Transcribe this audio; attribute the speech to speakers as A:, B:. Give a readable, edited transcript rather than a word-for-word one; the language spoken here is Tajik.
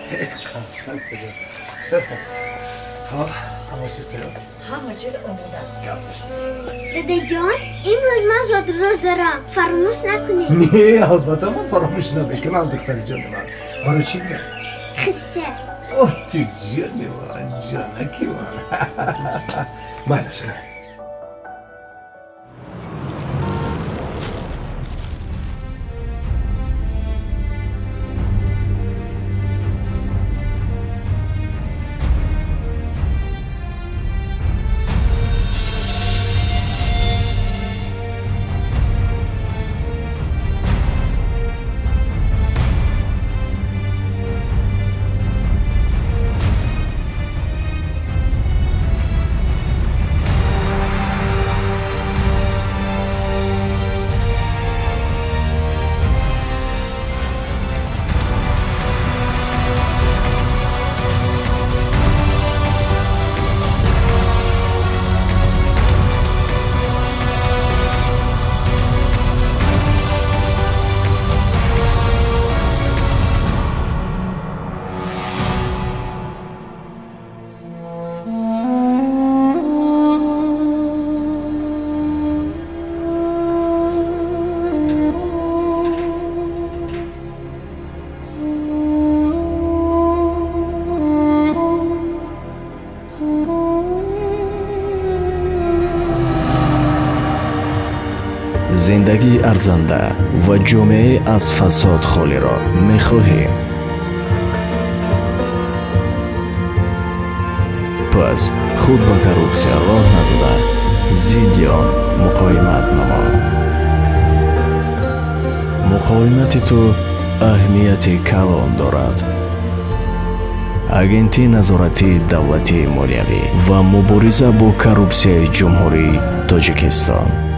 A: Қасам худо. Хоб, ҳама чиз тайёр?
B: Ҳама чиз омода.
A: Гап нест.
C: Дадаҷон, имрӯз ман зодрӯз дорам, фаромӯш накунед.
A: Не, албатта, ман фаромӯш намекунам, духтари ҷони ман. Барои чӣ мегӯям?
C: Хича.
A: О, ту ҷони ман, ҷонаки ман. Майлаш, хай.
D: Зиндагии арзанда ва ҷомеаи аз фасод холиро мехоҳӣ? Пас худ ба коррупсия роҳ надода, зидди он муқовимат намо. Муқовимати ту аҳамияти калон дорад. Агентии назоратии давлатии молиявӣ ва мубориза бо коррупсияи Ҷумҳурии Тоҷикистон.